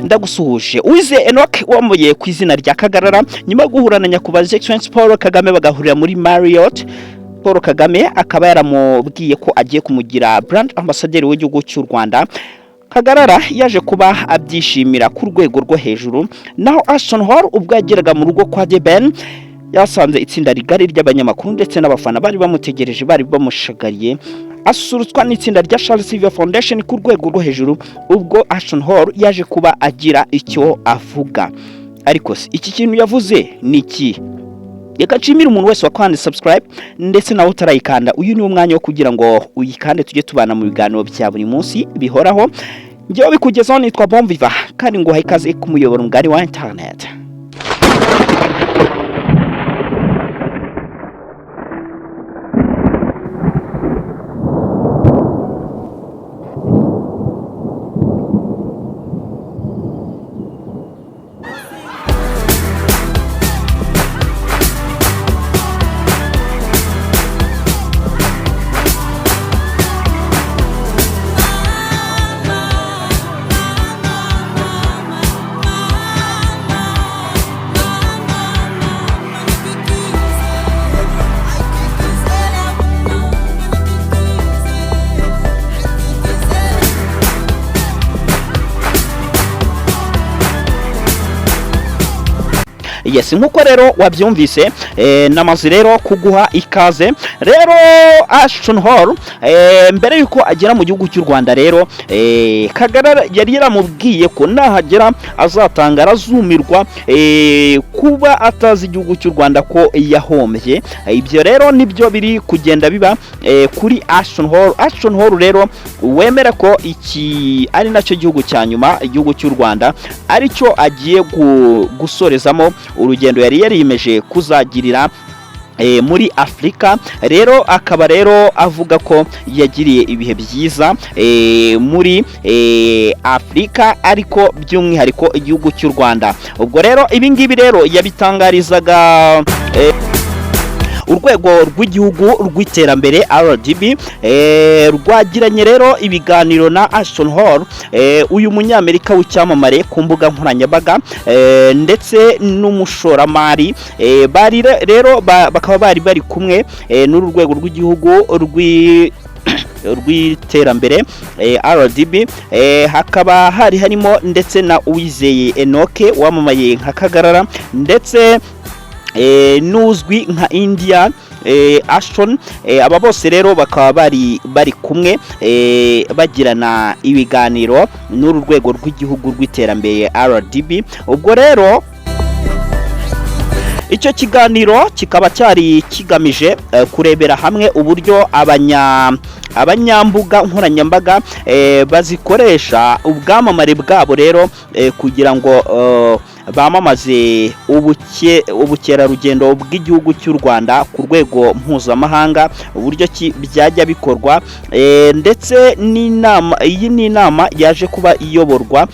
Ndagusuhuje. Uwizeye Enoch wambaye ku izina rya Kagarara, nyuma yo guhura na nyakubahwa Excellence Paul Kagame bagahurira muri Marriott, Paul Kagame akaba yaramubwiye ko agiye kumugira brand ambassador w'igihugu cy'u Rwanda. Kagarara yaje kuba abyishimira ku rwego rwo hejuru. Naho Ashton Hall, ubwo yageraga mu rugo kwa The Ben, yasanze itsinda rigari ry'abanyamakuru ndetse n'abafana bari bamutegereje, bari bamushagariye, asusurutswa n'itsinda rya Charles Silver Foundation ku rwego rwo hejuru. Ubwo Ashton Hall yaje kuba agira icyo avuga, ariko se iki kintu yavuze ni iki? Reka nshimire umuntu wese wakanze subscribe, ndetse nawe utarayikanda, uyu ni umwanya wo kugira ngo uyikande, tujye tubana mu biganiro bya buri munsi bihoraho. Njyewe bikugezaho nitwa Bomviva, kandi nguhaye ikaze ku muyoboro mugari wa internet. Yes, nkuko rero wabyumvise, namaze rero kuguha ikaze. Rero Ashton Hall, mbere yuko agera mu gihugu cy'u Rwanda rero, Kagarara yari yaramubwiye ko nahagera azatanga, arazumirwa, kuba atazi igihugu cy'u Rwanda ko yahombye. Ibyo rero nibyo biri kugenda biba kuri Ashton Hall. Ashton Hall rero wemera ko iki ari nacyo gihugu cya nyuma, igihugu cy'u Rwanda aricyo agiye gusorezamo urugendo yari yariyemeje kuzagirira muri Afurika. Rero akaba rero avuga ko yagiriye ibihe byiza muri Afurika, ariko by'umwihariko igihugu cy'u Rwanda. Ubwo rero ibi ngibi rero yabitangarizaga urwego rw'igihugu rw'iterambere RDB, rwagiranye rero ibiganiro na Ashton Hall, uyu munyamerika w'icyamamare ku mbuga nkoranyambaga, ndetse n'umushoramari. Bari rero bakaba bari bari kumwe n'uru rwego rw'igihugu rw'iterambere RDB, hakaba hari harimo ndetse na Uwizeye Enoch wamamaye nka Kagarara, ndetse n'uzwi nka India Ashton. Aba bose rero bakaba bari bari kumwe, bagirana ibiganiro n'uru rwego rw'igihugu rw'iterambere RDB. Ubwo rero icyo kiganiro kikaba cyari kigamije kurebera hamwe uburyo abanyambuga nkoranyambaga bazikoresha ubwamamare bwabo rero kugira ngo bamamaze ubukerarugendo bw'igihugu cy'u Rwanda ku rwego mpuzamahanga, uburyo ki byajya bikorwa, ndetse n'inama. Iyi ni inama yaje kuba iyoborwa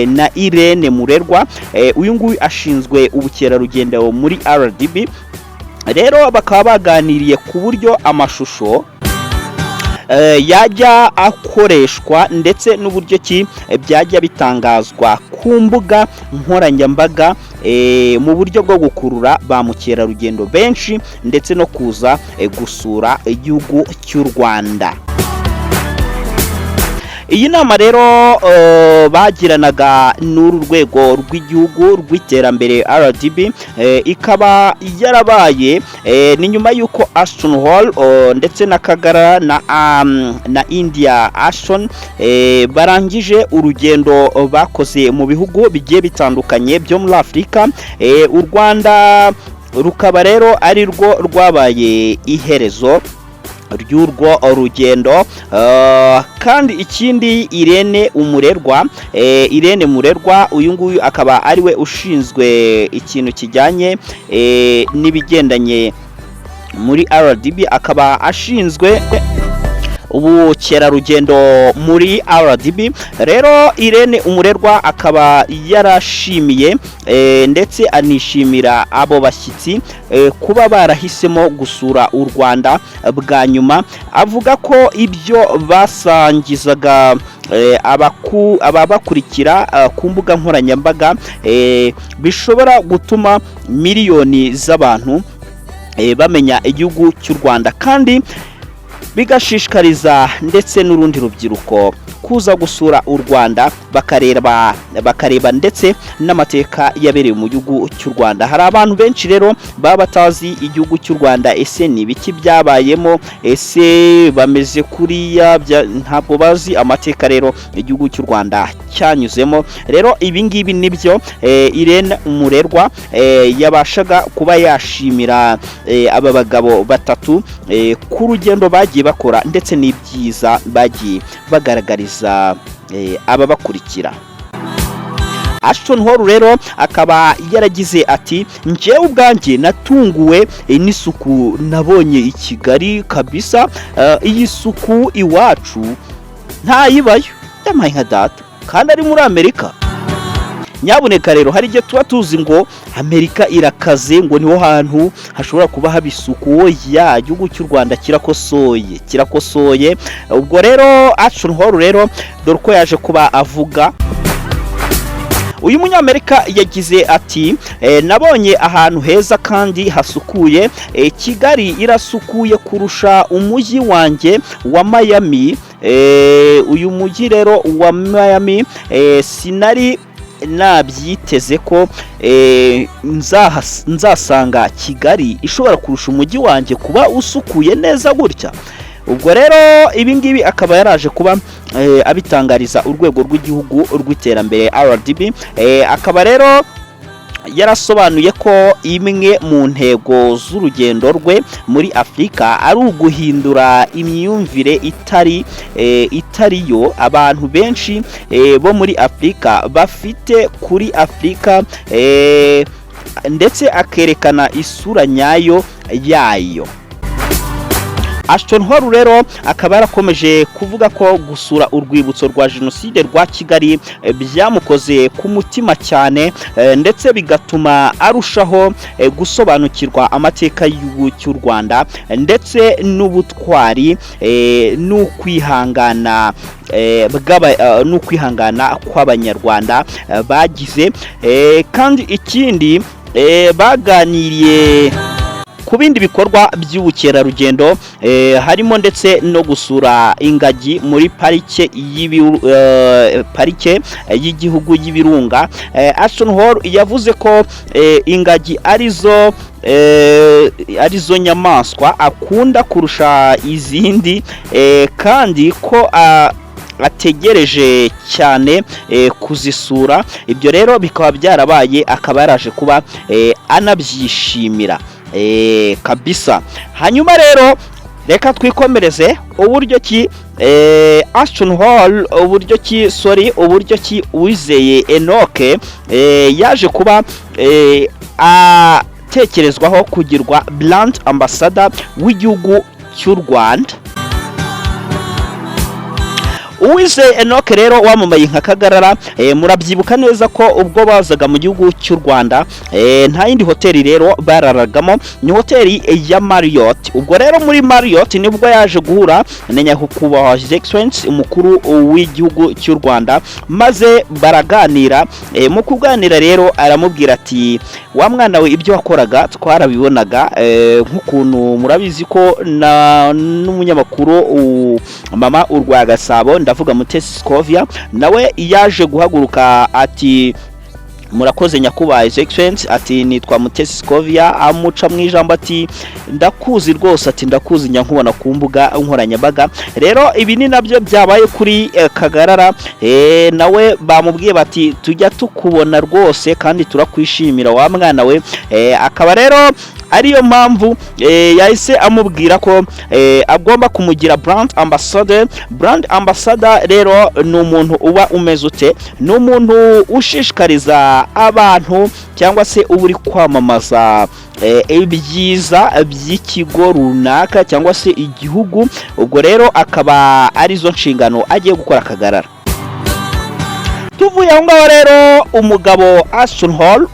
na Irene Murerwa. Uyu nguyu ashinzwe ubukerarugendo muri RDB. Rero bakaba baganiriye ku buryo amashusho yajya akoreshwa, ndetse n'uburyo ki byajya bitangazwa ku mbuga nkoranyambaga, mu buryo bwo gukurura ba mukerarugendo benshi ndetse no kuza gusura igihugu cy'u Rwanda. Iyi nama rero bagiranaga n'uru rwego rw'igihugu rw'iterambere RDB, ikaba yarabaye ni nyuma y'uko Ashton Hall ndetse na Kagarara na India Ashton barangije urugendo bakoze mu bihugu bigiye bitandukanye byo muri Afurika. U Rwanda rukaba rero ari rwo rwabaye iherezo ry'urwo rugendo. Kandi ikindi, Irene Umurerwa, Irene Murerwa uyu nguyu akaba ariwe ushinzwe ikintu kijyanye n'ibigendanye muri RDB, akaba ashinzwe Ubukerarugendo muri RDB rero, Irene Umurerwa, akaba yarashimiye ndetse anishimira abo bashyitsi kuba barahisemo gusura u Rwanda bwa nyuma. Avuga ko ibyo basangizaga ababakurikira ku mbuga nkoranyambaga bishobora gutuma miliyoni z'abantu bamenya igihugu cy'u Rwanda, kandi bigashishikariza ndetse n'urundi rubyiruko kuza gusura u Rwanda, bakareba ndetse n'amateka yabereye mu gihugu cy'u Rwanda. Hari abantu benshi rero baba batazi igihugu cy'u Rwanda. Ese ni ibiki byabayemo? Ese bameze kuriya? Ntabwo bazi amateka rero igihugu cy'u Rwanda cyanyuzemo. Rero ibi ngibi nibyo Irene Umurerwa yabashaga kuba yashimira aba bagabo batatu ku rugendo bagiye bakora ndetse n'ibyiza bagiye bagaragariza ababakurikira. Ashton Hall rero akaba yaragize ati: "Njyewe ubwanjye natunguwe n'isuku nabonye i Kigali kabisa. Iyi suku iwacu ntayibayo." Yamaye nka data, kandi ari muri Amerika. Nyabuneka rero, hari igihe tuba tuzi ngo Amerika irakaze, ngo niho hantu hashobora kuba haba isuku. Oya, igihugu cy'u Rwanda kirakosoye, kirakosoye. Ubwo rero Ashton Hall rero, dore uko yaje kuba avuga. Uyu Munyamerika yagize ati: "Nabonye ahantu heza kandi hasukuye. Kigali irasukuye kurusha umujyi wanjye wa Miami. Uyu mujyi rero wa Miami, sinari nabyiteze ko nzasanga Kigali ishobora kurusha umujyi wanjye kuba usukuye neza gutya." Ubwo rero ibi ngibi akaba yaraje kuba abitangariza urwego rw'igihugu rw'iterambere, RDB. Akaba rero yarasobanuye ko imwe mu ntego z'urugendo rwe muri Afurika ari uguhindura imyumvire itari yo abantu benshi bo muri Afurika bafite kuri Afurika, ndetse akerekana isura nyayo yayo. Ashton Hall rero akaba yarakomeje kuvuga ko gusura urwibutso rwa Jenoside rwa Kigali byamukoze ku mutima cyane, ndetse bigatuma arushaho gusobanukirwa amateka y'igihugu cy'u Rwanda, ndetse n'ubutwari n'ukwihangana kw'Abanyarwanda bagize. Kandi ikindi, baganiriye ku bindi bikorwa by'ubukerarugendo, harimo ndetse no gusura ingagi muri parike y'igihugu y'Ibirunga. Ashton Hall yavuze ko ingagi arizo nyamaswa akunda kurusha izindi, kandi ko ategereje cyane kuzisura. Ibyo rero bikaba byarabaye, akaba yaraje kuba anabyishimira kabisa. Hanyuma rero reka twikomereze uburyo ki Ashton Hall, uburyo ki, sorry, uburyo ki Uwizeye Enoch yaje kuba atekerezwaho kugirwa brand ambassador w'igihugu cy'u Rwanda. Uwizeye Enoch rero wamamaye nka Kagarara, murabyibuka neza ko ubwo bazaga mu gihugu cy'u Rwanda, nta yindi hoteli rero bararagamo, ni hoteli ya Marriott. Ubwo rero muri Marriott nibwo yaje guhura na Nyakubahwa His Excellency umukuru w'igihugu cy'u Rwanda, maze baraganira. Mu kuganira rero aramubwira ati: "Wa mwana we, ibyo wakoraga twarabibonaga." Nk'ukuntu murabizi ko na n'umunyamakuru Mama Urwagasabo, ndavuga Mutesi Scovia, nawe yaje guhaguruka ati: "Murakoze nyakubahwa His Excellency," ati: "Nitwa Mutesi Scovia." Amuca mu ijambo ati: "Ndakuzi rwose," ati: "Ndakuzi, njya nkubona ku mbuga nkoranyambaga." Rero ibi ni nabyo byabaye kuri Kagarara. Nawe bamubwiye bati: "Tujya tukubona rwose kandi turakwishimira wa mwana we." Akaba rero Ariyo mpamvu yahise amubwira ko agomba kumugira brand ambassador. Brand ambassador rero ni umuntu uba umeze ute? Ni umuntu ushishikariza abantu cyangwa se uba uri kwamamaza ibyiza by'ikigo runaka cyangwa se igihugu. Ubwo rero akaba arizo nshingano agiye gukora Kagarara. Tuvuye aho ngaho rero, umugabo Ashton Hall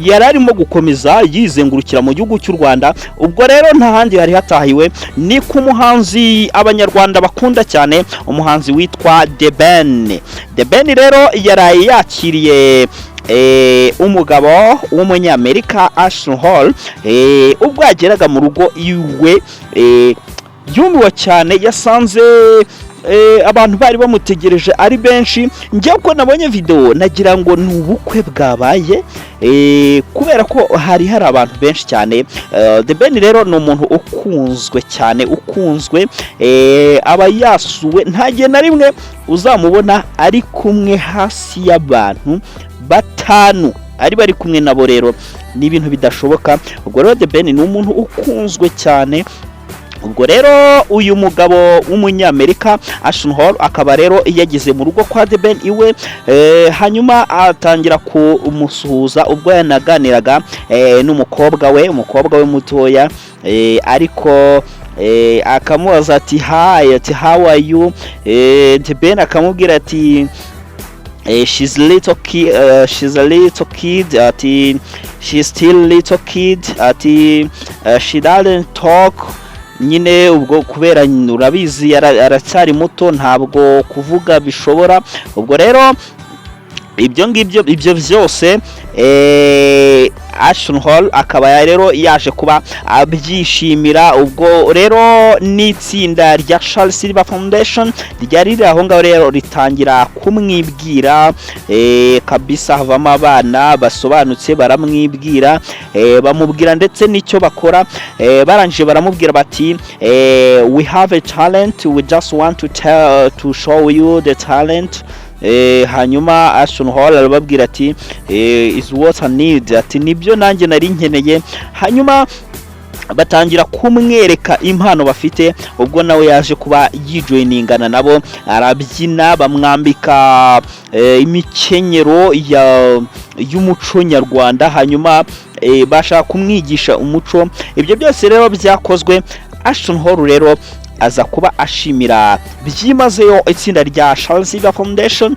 yari arimo gukomeza yizengurukira mu gihugu cy'u Rwanda. Ubwo rero nta handi hari hatahiwe, ni ku muhanzi Abanyarwanda bakunda cyane, umuhanzi witwa The Ben. The Ben rero yaraye yakiriye umugabo w'Umunyamerika Ashton Hall. Ubwo yageraga mu rugo iwe, yumiwe cyane, yasanze abantu bari bamutegereje ari benshi. Njyewe uko nabonye video nagira ngo ni ubukwe bwabaye, kubera ko hari abantu benshi cyane. The Ben rero ni umuntu ukunzwe cyane, ukunzwe, aba yasuwe. Nta gihe na rimwe uzamubona ari kumwe hasi y'abantu 5 ari bari kumwe nabo. Rero ni ibintu bidashoboka. Ubwo rero The Ben ni umuntu ukunzwe cyane. Ubwo rero uyu mugabo w'Umunyamerika Ashton Hall akaba rero yageze mu rugo kwa The Ben iwe, hanyuma atangira kumusuhuza ubwo yanaganiraga n'umukobwa we, umukobwa we mutoya, ariko akamubaza ati: "Hi," ati: "How are you?" The Ben akamubwira ati "She's a little kid," ati: "She's still little kid," ati "She doesn't talk." Nyine ubwo kubera urabizi aracyari muto, ntabwo kuvuga bishobora. Ubwo rero ibyo ngibyo, ibyo byose, Ashton Hall akaba rero yaje kuba abyishimira. Ubwo rero n'itsinda rya Sherrie Silver Foundation ryari riri aho ngaho rero ritangira kumwibwira kabisa, havamo abana basobanutse baramwibwira, bamubwira ndetse n'icyo bakora. Barangije baramubwira bati: "We have a talent, we just want to tell, to show you the talent." Hanyuma Ashton Hall arababwira ati: "Is what I need," ati: "Nibyo nanjye nari nkeneye." Hanyuma batangira kumwereka impano bafite. Ubwo nawe yaje kuba yijoiningana nabo, arabyina, bamwambika imikenyero y'umuco nyarwanda, hanyuma bashaka kumwigisha umuco. Ibyo byose rero byakozwe. Ashton Hall rero aza kuba ashimira byimazeyo itsinda rya Sherrie Silver Foundation.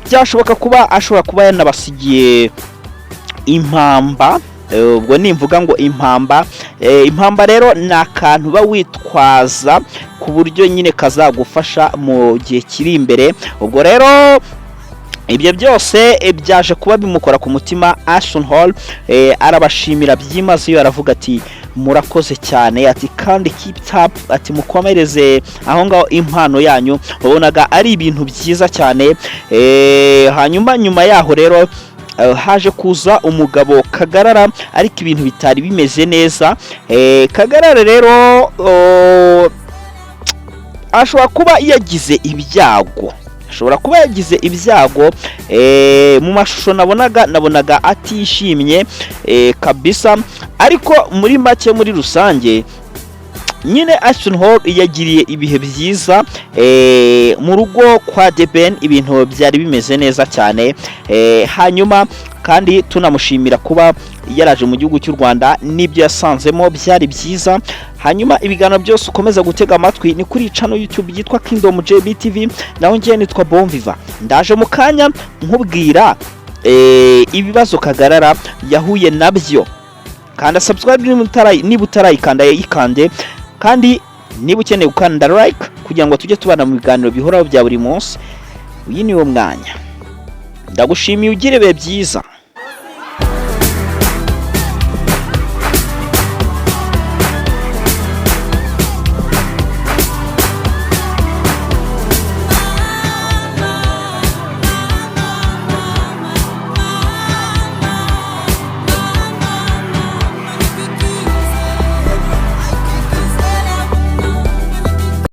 Byashoboka kuba ashobora kuba yanabasigiye impamba. Ubwo nimvuga ngo impamba, impamba rero ni akantu uba witwaza ku buryo nyine kazagufasha mu gihe kiri imbere. Ubwo rero ibyo byose byaje kuba bimukora ku mutima. Ashton Hall arabashimira byimazeyo, aravuga ati: "Murakoze cyane," ati: "Kandi keep it up," ati: "Mukomereze aho ngaho impano yanyu." Wabonaga ari ibintu byiza cyane. Hanyuma nyuma yaho rero haje kuza umugabo Kagarara, ariko ibintu bitari bimeze neza. Kagarara rero, oh, ashobora kuba yagize ibyago, ashobora kuba yagize ibyago. Mu mashusho nabonaga atishimye kabisa. Ariko muri make, muri rusange nyine, Ashton Hall yagiriye ibihe byiza mu rugo kwa The Ben, ibintu byari bimeze neza cyane. Hanyuma kandi tunamushimira kuba yaraje mu gihugu cy'u Rwanda, n'ibyo yasanzemo byari byiza. Hanyuma ibiganiro byose ukomeza gutega amatwi ni kuri channel YouTube yitwa Kingdom JBTV, naho ngiye nitwa Bonviva. Ndaje mu kanya nkubwira ibibazo Kagarara yahuye nabyo. Kanda subscribe niba utarayikanda, yikande, kandi niba ukeneye gukanda like kugira ngo tujye tubana mu biganiro bihoraho bya buri munsi, uyu ni wo mwanya. Ndagushimiye, ugire ibihe byiza.